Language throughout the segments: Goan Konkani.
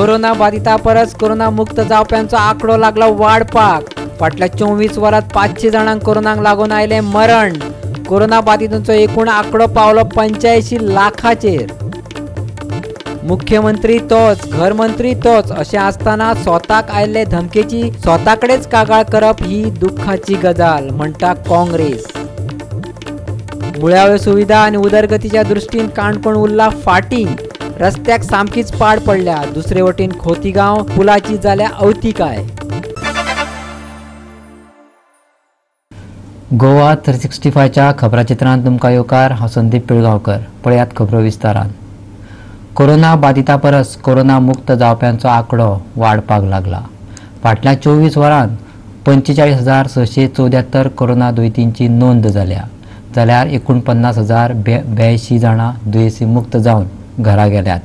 कोरोना बाधिता परस कोरोना मुक्त जावप्यांचो आंकडो लागला वाडपाक. फाटल्या 24 वरांत 500 जाणांक कोरोनाक लागून आयलें मरण. कोरोना बाधितांचो एकूण आंकडो पावलो 85 लाखाचेर. मुख्यमंत्री तोच, घरमंत्री तोच अशें आसतना स्वताक आयिल्ले धमकेची स्वताकडेच कागाळ करप ही दुख्खाची गजाल म्हणटा काँग्रेस. मुळाव्यो सुविधा आनी उदरगतीच्या दृश्टीन काणकोण उरला फाटीं. रस्त्याक सामकीच पाड पडल्या. दुसरे वटेन खोतीगांव पुलाची जाल्या अवतिकाय. गोवा 365च्या खबराचित्रांत तुमकां येवकार. हांव संदीप पिळगांवकर. पळयात खबरो विस्तारान. कोरोना बाधिता परस कोरोना मुक्त जावप्यांचो आंकडो वाडपाक लागला. फाटल्या 24 वरांत 45,674 कोरोना दुयेंतींची नोंद जाल्या, जाल्यार 49,082 जाणां दुयेंसी मुक्त जावन घरा गेल्यात.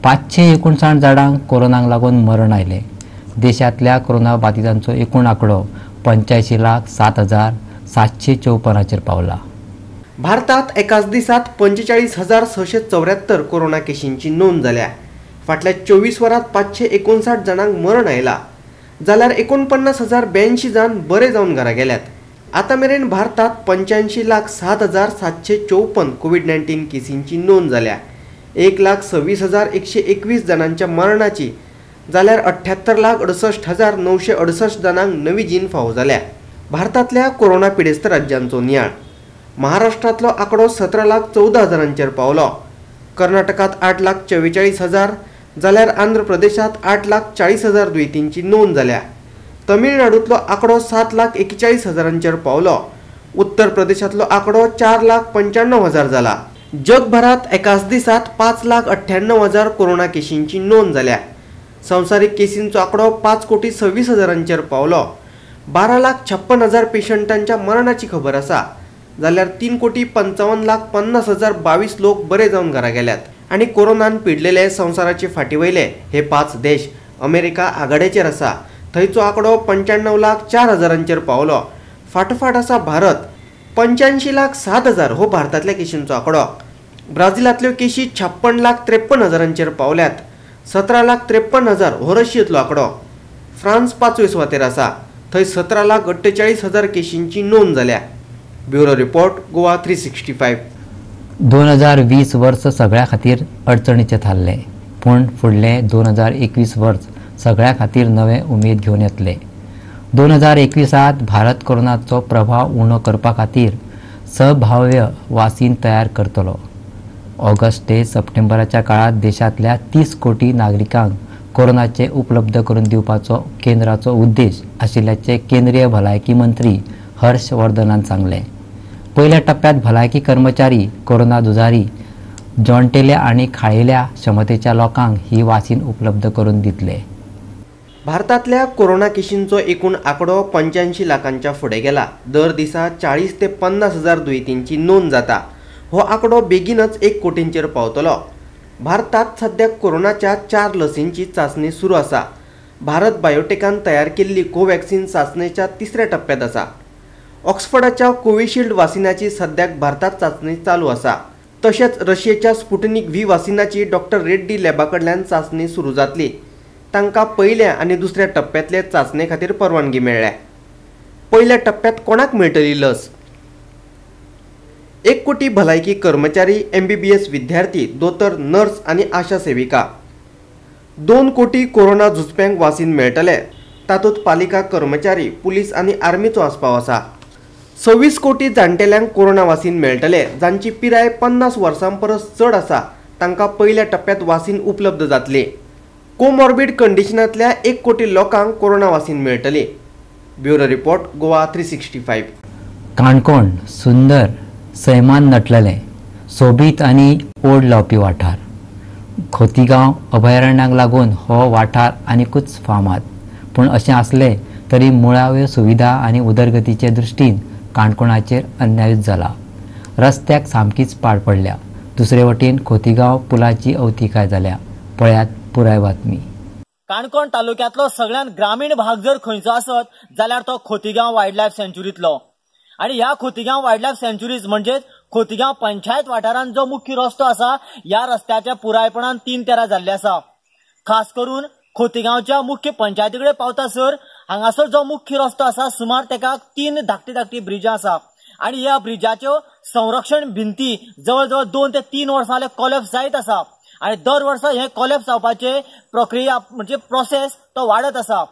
559 जाणांक कोरोनाक लागून मरण आयलें. देशांतल्या कोरोना बाधितांचो एकूण आंकडो 85,07,754 पावला. भारतात एकाच दिसात 45,674 कोरोना केशींची नोंद जाल्या. फाटल्या 24 वरांत 559 जाणांक मरण आयला, जाल्यार 49,082 जाण बरे जावन घरा गेल्यात. आतां मेरेन भारतात 85,07,754 कोवीड-19 केसींची नोंद जाल्या. 1,26,121 जाणांच्या मरणाची, जाल्यार 78,68,968 जाणांक नवी जीण फावो जाल्या. भारतांतल्या कोरोना पिडेस्त राज्यांचो नियाळ. महाराष्ट्रांतलो आंकडो 17,14,000 पावलो. कर्नाटकांत 8,44,000, जाल्यार आंध्र प्रदेशांत 8,40,000 दुयेंतींची नोंद जाल्या. तमिळनाडूंतलो आंकडो 7,41,000 पावलो. उत्तर प्रदेशांतलो आंकडो 4,95,000 जाला. जगभरात एकाच दिसात 5,98,000 कोरोना केशींची नोंद जाल्या. संवसारीक केसींचो आंकडो 5,26,00,000 पावलो. 12,56,000 पेशंटांच्या मरणाची खबर आसा, जाल्यार 3,55,50,022 लोक बरे जावन घरा गेल्यात. आनी कोरोनान पिडलेले संवसाराचे फाटी वयले हे 5 देश. अमेरिका आघाडेचेर आसा, थंयचो आंकडो 95,04,000 पावलो. फाटोफाट आसा भारत. 85,07,000 हो भारतांतल्या केशींचो आंकडो. ब्राझिलांतल्यो केशी 56,53,000 पावल्यात. 17,53,000 हो रशियेंतलो आंकडो. फ्रांस 5वे सुवातेर आसा, थंय 17,48,000 केशींची नोंद जाल्या. Bureau report, Goa 365. 2020 वर्स सगळ्या खातीर अडचणीचें थारलें, पूण फुडलें 2021 वर्स सगळ्या खातीर नवे उमेद घेवन येतले. 2021 भारत कोरोनाचो प्रभाव उणो करपा खातीर सभाव्य वासीन तयार करतलो. ऑगस्ट ते सप्टेंबराच्या काळांत देशांतल्या 30 कोटी नागरिकांक कोरोनाचे उपलब्ध करून दिवपाचो केंद्राचो उद्देश आशिल्ल्याचें केंद्रीय भलायकी मंत्री हर्ष वर्धनान सांगलें. पयल्या टप्प्यात भलायकी कर्मचारी, कोरोना झुजारी, जाण्टेल्या आनी खाळेल्या क्षमतेच्या लोकांक ही वासीन उपलब्ध करून दितले. भारतांतल्या कोरोना केशींचो एकूण आंकडो 85 लाखांच्या फुडें गेला. दर दिसा 40 ते 50,000 दुयेंतींची नोंद जाता. हो आंकडो बेगीनच 1 कोटींचेर पावतलो. भारतात सद्याक कोरोनाच्या 4 लसींची चांचणी सुरू आसा. भारत बायोटेकान तयार केल्ली कोव्हॅक्सिन चांचणेच्या 3ऱ्या टप्प्यात आसा. ऑक्सफर्डाच्या कोविशिल्ड वासिनाची सद्याक भारतात चांचणी चालू आसा. तशेंच रशियेच्या स्पुटनिक व्ही वासिनाची डॉक्टर रेड्डी लॅबा कडल्यान चांचणी सुरू जातली. तांकां पयल्या आनी दुसऱ्या टप्प्यांतले चांचणे खातीर परवानगी मेळ्ळ्या. पयल्या टप्प्यांत कोणाक मेळटली लस? 1 कोटी भलायकी कर्मचारी, MBBS विद्यार्थी, दोतोर, नर्स आनी आशा सेविका. 2 कोटी कोरोना झुजप्यांक वासीन मेळटले. तातूंत पालिका कर्मचारी, पुलीस आनी आर्मीचो आस्पाव आसा. 26 कोटी जाण्टेल्यांक कोरोना वासीन मेळटले. जांची पिराय 50 वर्सां परस चड आसा तांकां पयल्या टप्प्यांत वासीन उपलब्ध जातली. कोमॉर्बिड कंडिशनांतल्या 1 कोटी लोकांक कोरोना वासीन मेळटली. Bureau report, Goa 365. Canacona सुंदर सैमान नटलेलें सोबीत आनी ओड लावपी वाठार. खोतीगांव अभयारण्याक लागून हो वाठार आनिकूच फामाद. पूण अशें आसलें तरी मुळाव्यो सुविधा आनी उदरगतीचे दृश्टीन काणकोणाचेर अन्यायूच जाला. रस्त्याक सामकीच पाड पडल्या. दुसरे वटेन खोतीगांव पुलाची अवतिकाय जाल्या. पळयात पुराय बातमी. काणकोण तालुक्यांतलो सगळ्यात ग्रामीण भाग जर खंयचो आसत जाल्यार तो खोतीगांव वायल्ड लायफ सँच्युरींतलो. आनी ह्या खोतीगांव वायल्ड लायफ सँच्युरीज म्हणजेच खोतीगांव पंचायत वाठारांत जो मुख्य रस्तो आसा ह्या रस्त्याच्या पुरायपणान 3 तेरा जाल्ले आसा. खास करून खोतीगांवच्या मुख्य पंचायती कडेन पावता सर हांगासर जो मुख्य रस्तो आसा सुमार तेका 3 धाकटी धाकटी ब्रिजां आसा आनी ह्या ब्रिजाच्यो संरक्षण भिंती जवळ जवळ 2 ते 3 वर्सां जाल्यार कोलॅप्स जायत आसा आनी दर वर्सा हे कोलॅप्स जावपाचे प्रक्रिया म्हणजे प्रोसेस तो वाडत आसा.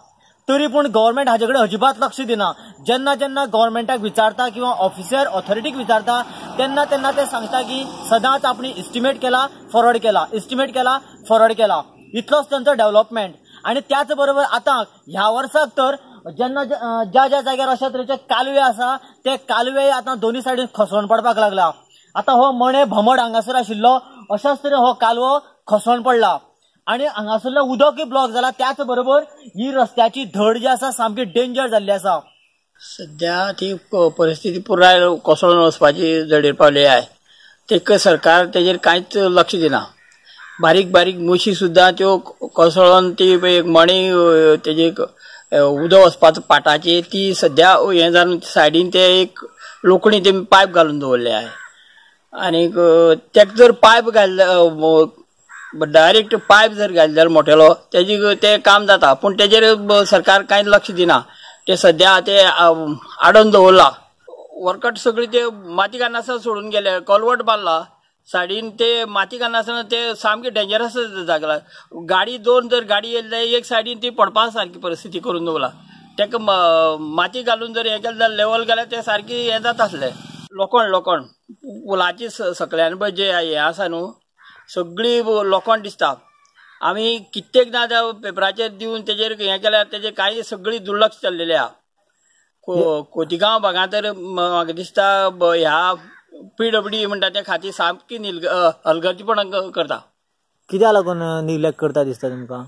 तरी पूण गव्हर्मेंट हाजे कडेन अजिबात लक्ष दिना. जेन्ना जेन्ना गव्हर्मेंटाक विचारता किंवा ऑफिसर ऑथॉरिटीक विचारता तेन्ना तेन्ना ते सांगता की सदांच आपणे इस्टिमेट केला फॉरवर्ड केला, इस्टिमेट केला फॉरवर्ड केला, इतलोच तांचो डेव्हलपमेंट. आनी त्याच बरोबर आतां ह्या वर्साक तर जेन्ना ज्या ज्या जाग्यार अशा तरेचे कालवे आसा ते कालवे आतां दोन्ही सायडीन खसोवन पडपाक लागला. आतां हो मणे भमड हांगासर आशिल्लो अशाच तरेन हो कालवो खसोवन पडला आनी हांगासरलें उदकय ब्लॉक जाला. त्याच बरोबर ही रस्त्याची धड जी आसा सामकी डेंजर जाल्ली आसा. सध्या ती परिस्थिती पुराय कोसळून वचपाची जडीर पावली आहे. ते सरकार तेजेर कांयच लक्ष दिना. बारीक बारीक मुशी सुद्दां त्यो कोसळून ती एक मणी तेजे उदक वचपाचो पाटाची ती सध्या हें जावन सायडीन ते एक लोकणी ते पायप घालून दवरले आहे आनीक तेका जर पायप घातले डायरेक्ट पायप जर घातले जाल्यार मोटेलो तेजी तें काम जाता, पूण तेजेर सरकार कांय लक्ष दिना. ते सध्या ते आडोवन दवरला. वर्कट सगळी ते माती घालनासतना सोडून गेले, कॉलवट बांदला सायडीन, ते माती घालनासतना ते सामके डेंजरस जागला. गाडी दोन जर गाडी येयली जाल्यार एक सायडीन ती पडपा सारकी परिस्थिती करून दवरला. तेका माती घालून जर हें केलें जाल्यार लेवल गेल्यार ते सारकी हें जाता आसलें. लोखण लोखण पुलाची सकल्यान पळय जे हें आसा न्हू सगळी लोखण दिसता. आमी कित्येकदां त्या पेपराचेर दिवन तेजेर हें केल्यार तेजेर कांय सगळी दुर्लक्ष चल्लेलें आहा. खोतीगांव भागांत तर म्हाका दिसता ह्या पीडब्ल्यूडी म्हणटा त्या खातीर सामकी हलगर्जीपणां करता. कित्याक लागून निग्लेक्ट करता दिसता तुमकां?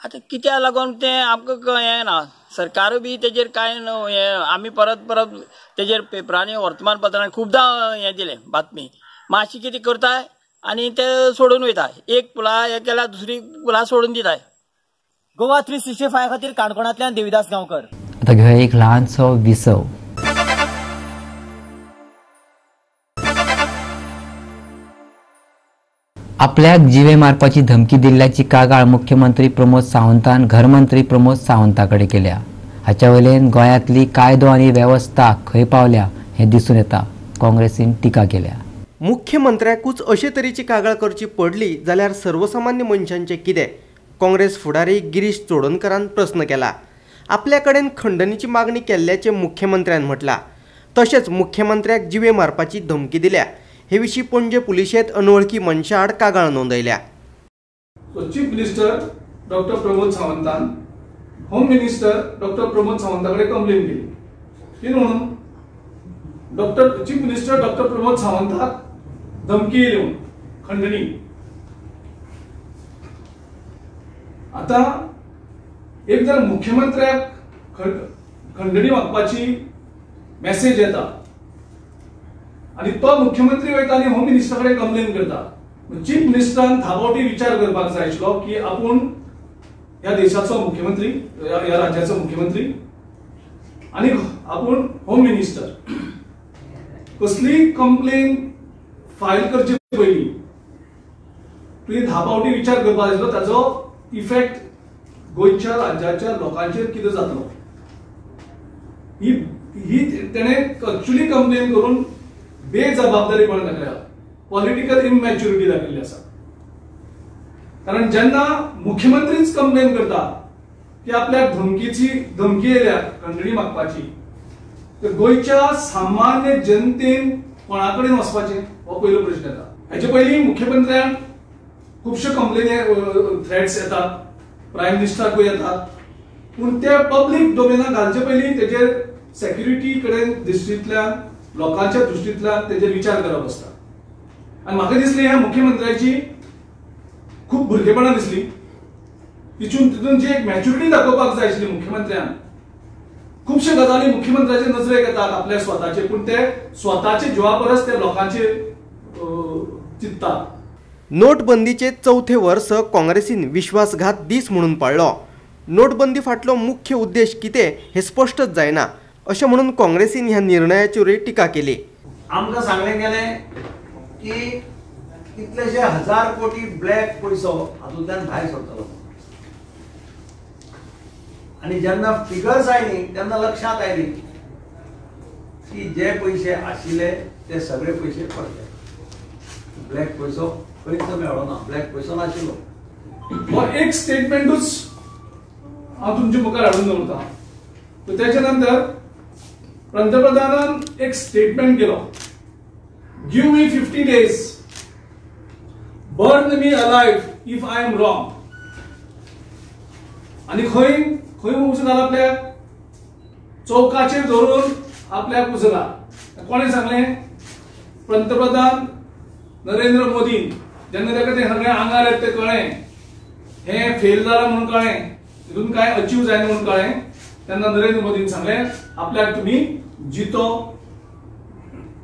आतां कित्याक लागून तें आमकां हें ना, सरकारूय बी तेजेर कांय हें आमी परत परत तेजेर पेपरांनी वर्तमानपत्रांनी खुबदां हें दिलें बातमी, मातशी कितें करताय आनी ते सोडून वयता. एक पुला हें केल्यार दुसरी पुला सोडून दिताय. गोवा 365 खातीर काणकोणांतल्यान देविदास गांवकर. आतां घेवया एक ल्हानसो विसव. आपल्याक जिवे मारपाची धमकी दिल्ल्याची कागाळ मुख्यमंत्री प्रमोद सावंतान घरमंत्री प्रमोद सावंता कडेन केल्या. हाच्या वयल्यान गोंयांतली कायदो आनी वेवस्था खंय पावल्या हें दिसून येता. काँग्रेसीन टिका केल्या. मुख्यमंत्र्याकूच अशे तरेची कागाळ करची पडली जाल्यार सर्वसामान्य मनशांचें कितें? काँग्रेस फुडारी गिरीश चोडणकरान प्रस्न केला. आपल्या कडेन खंडणीची मागणी केल्ल्याचें मुख्यमंत्र्यान म्हटलां. तशेंच मुख्यमंत्र्याक जिवे मारपाची धमकी दिल्या. हे विशीं पणजे पुलिशेंत अनवळखी मनशा आड कागाळ नोंदयल्या. चीफ मिनिस्टर डॉक्टर प्रमोद सावंतान होम मिनिस्टर डॉक्टर प्रमोद सावंता कडेन कंप्लेन केली. कितें म्हणून doctor chief minister doctor Pramod सावंताक धमकी येयली म्हणून खंडणी. आतां एक जर मुख्यमंत्र्याक खंडणी मागपाची मॅसेज येता आनी तो मुख्यमंत्री वयता आनी होम मिनिस्टरा कडेन कंप्लेन करता, चीफ मिनिस्टरान धा फावटी विचार करपाक जाय आशिल्लो की आपूण ह्या देशाचो मुख्यमंत्री, ह्या राज्याचो मुख्यमंत्री आनी आपूण होम मिनिस्टर. कसलीय कंप्लेन फायल करचे पयलीं तुवें धा फावटी विचार करपाक जाय आशिल्लो ताचो इफेक्ट गोंयच्या राज्याच्या लोकांचेर कितें जातलो. ही तेणें एक्चुअली कंप्लेन करून बेजबाबदारीपण दाखयल्या, पॉलिटिकल इमॅच्युरिटी दाखयल्ली आसा. कारण जेन्ना मुख्यमंत्रीच कंप्लेन करता की आपल्याक धमकी येयल्या खंडणी मागपाची, तर गोंयच्या सामान्य जनतेन कोणा कडेन वचपाचें हो पयलो प्रश्न येता. हेचे पयलीं मुख्यमंत्र्यांक खुबश्यो कंप्लेनी थ्रेट्स येतात, प्रायम मिनिस्टराकूय येतात, पूण ते पब्लीक डोमेनाक घालचे पयलीं तेजेर सेक्युरिटी कडेन दृश्टींतल्यान लोकांच्या दृश्टींतल्यान तेजेर विचार करप आसता. आनी म्हाका दिसलें ह्या मुख्यमंत्र्याची खूब भुरगेपणां दिसली. तितून जी एक मॅच्युरिटी दाखोवपाक जाय आशिल्ली मुख्यमंत्र्यान, खुबश्यो गजाली मुख्यमंत्र्याचे नजरेक येतात आपल्या स्वताचे, पूण ते स्वताचे जिवा परस ते लोकांचे चिंततात. नोटबंदीचे चौथे वर्स काँग्रेसीन विश्वासघात दीस म्हणून पाळ्ळो. नोटबंदी फाटलो मुख्य उद्देश कितें हें स्पश्टच जायना अशें म्हणून काँग्रेसीन ह्या निर्णयाचेरूय टिका केली. आमकां सांगलें गेलें की कितलेशे 1000 कोटी ब्लॅक पयसो हातूंतल्यान भायर सरतलो. आनी जेन्ना फिगर्स आयली तेन्ना लक्षांत आयली की जे पयशे आशिल्ले ते सगळे पयशे पडले. ब्लॅक पयसो खंयच मेळ्ळो ना, ब्लॅक पयसो नाशिल्लो. हो एक स्टेटमेंटूच हांव तुमच्या मुखार हाडून दवरता. त्याच्या नंतर पंतप्रधानान एक स्टेटमेंट केलो, give me 50 days, burn me alive if I am wrong. आनी खंय खंय उजो घाल आपल्याक, चौकाचेर धरून आपल्याक उजो घाल. कोणें सांगलें? पंतप्रधान नरेंद्र मोदीन. जेन्ना ताका तें सगळें आंगार येता तें कळ्ळें, हें फेल जालां म्हणून कळ्ळें, तितून कांय अचीव जायना म्हणून कळ्ळें, तेन्ना नरेंद्र मोदीन सांगलें आपल्याक तुमी जितो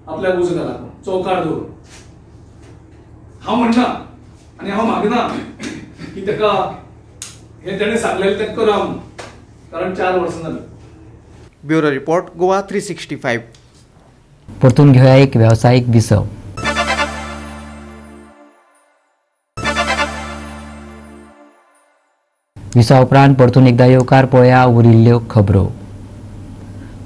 आपल्याक उजो घाला चौकार दवरून. हांव म्हणना आनी हांव मागना की ताका हें तेणें सांगलेलें तें करा म्हणून, कारण 4 वर्सां जालीं. Bureau report, Goa 365. परतून घेवया एक वेवसायीक विसव. विसा उपरांत परतून एकदा येवकार पळया उरिल्ल्यो खबरो.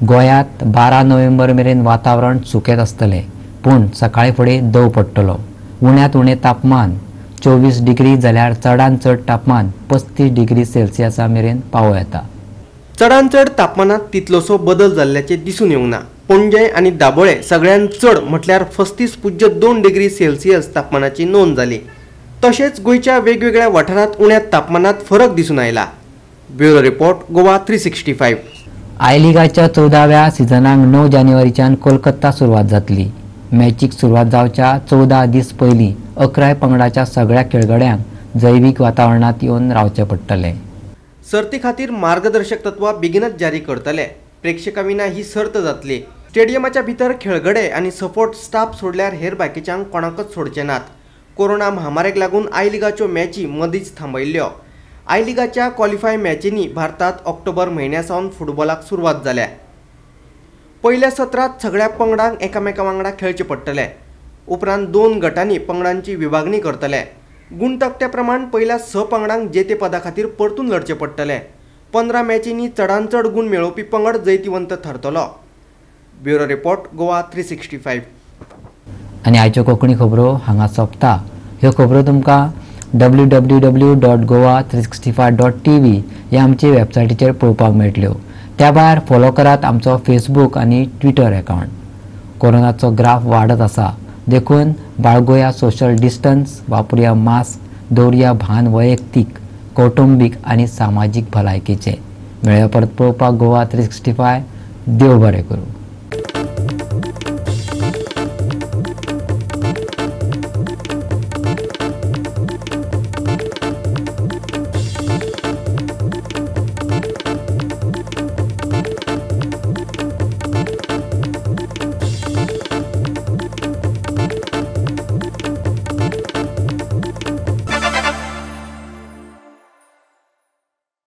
गोंयांत 12 नोव्हेंबर मेरेन वातावरण सुकेंच आसतलें, पूण सकाळी फुडें दव पडटलो. उण्यांत उणें तापमान 24 डिग्री जाल्यार चडांत चड तापमान 35 डिग्री सेल्सियसा मेरेन पावो येता. चडांत चड तापमानांत तितलोसो बदल जाल्ल्याचें दिसून येवंक ना. पणजे आनी दाबोळे सगळ्यांत चड म्हटल्यार 35.2 डिग्री सेल्सियस तापमानाची नोंद जाली. तशेंच गोंयच्या वेगवेगळ्या वाठारांत उण्या तापमानांत फरक दिसून आयला. Bureau report, Goa 365. I लिगाच्या 14व्या सिजनाक 9 जानेवारीच्यान Kolkata सुरवात जातली. मॅचीक सुरवात जावच्या 14 दीस पयलीं 11 पंगडाच्या सगळ्या खेळगड्यांक जैवीक वातावरणांत येवन रावचें पडटलें. सर्ती खातीर मार्गदर्शक तत्वां बेगीनच जारी करतले. प्रेक्षकां विना ही सर्त जातली. स्टेडियमाच्या भितर खेळगडे आनी सपोर्ट स्टाफ सोडल्यार हेर बाकीच्यांक कोणाकच सोडचे नात. कोरोना महामारीक लागून I लिगाच्यो मॅची मदींच थांबयल्ल्यो. I लिगाच्या क्वॉलिफाय मॅचींनी भारतांत ऑक्टोबर म्हयन्या सावन फुटबॉलाक सुरवात जाल्या. पयल्या सत्रांत सगळ्या पंगडांक एकामेका वांगडा खेळचें पडटलें. उपरांत 2 गटांनी पंगडांची विभागणी करतले. गुणतकट्या प्रमाण पयल्या 6 पंगडांक जेतेपदा खातीर परतून लढचें पडटलें. 15 मॅचींनी चडांत चड गूण मेळोवपी पंगड जैतिवंत थारतलो. Bureau report, Goa 365. आनी आयच्यो कोंकणी खबरो हांगा सोंपता. ह्यो खबरो तुमकां www.goa365.tv ह्या आमचे वेबसायटीचेर पळोवपाक मेळटल्यो. त्या भायर फॉलो करात आमचो फेसबूक आनी ट्विटर अकावंट. कोरोनाचो ग्राफ वाडत आसा, देखून बाळगुया सोशल डिस्टन्स, वापरुया मास्क, दवरुया भान वैयक्तीक, कौटुंबीक आनी सामाजीक भलायकेचें. मेळया परत पळोवपाक गोवा 365. देव बरें करूं.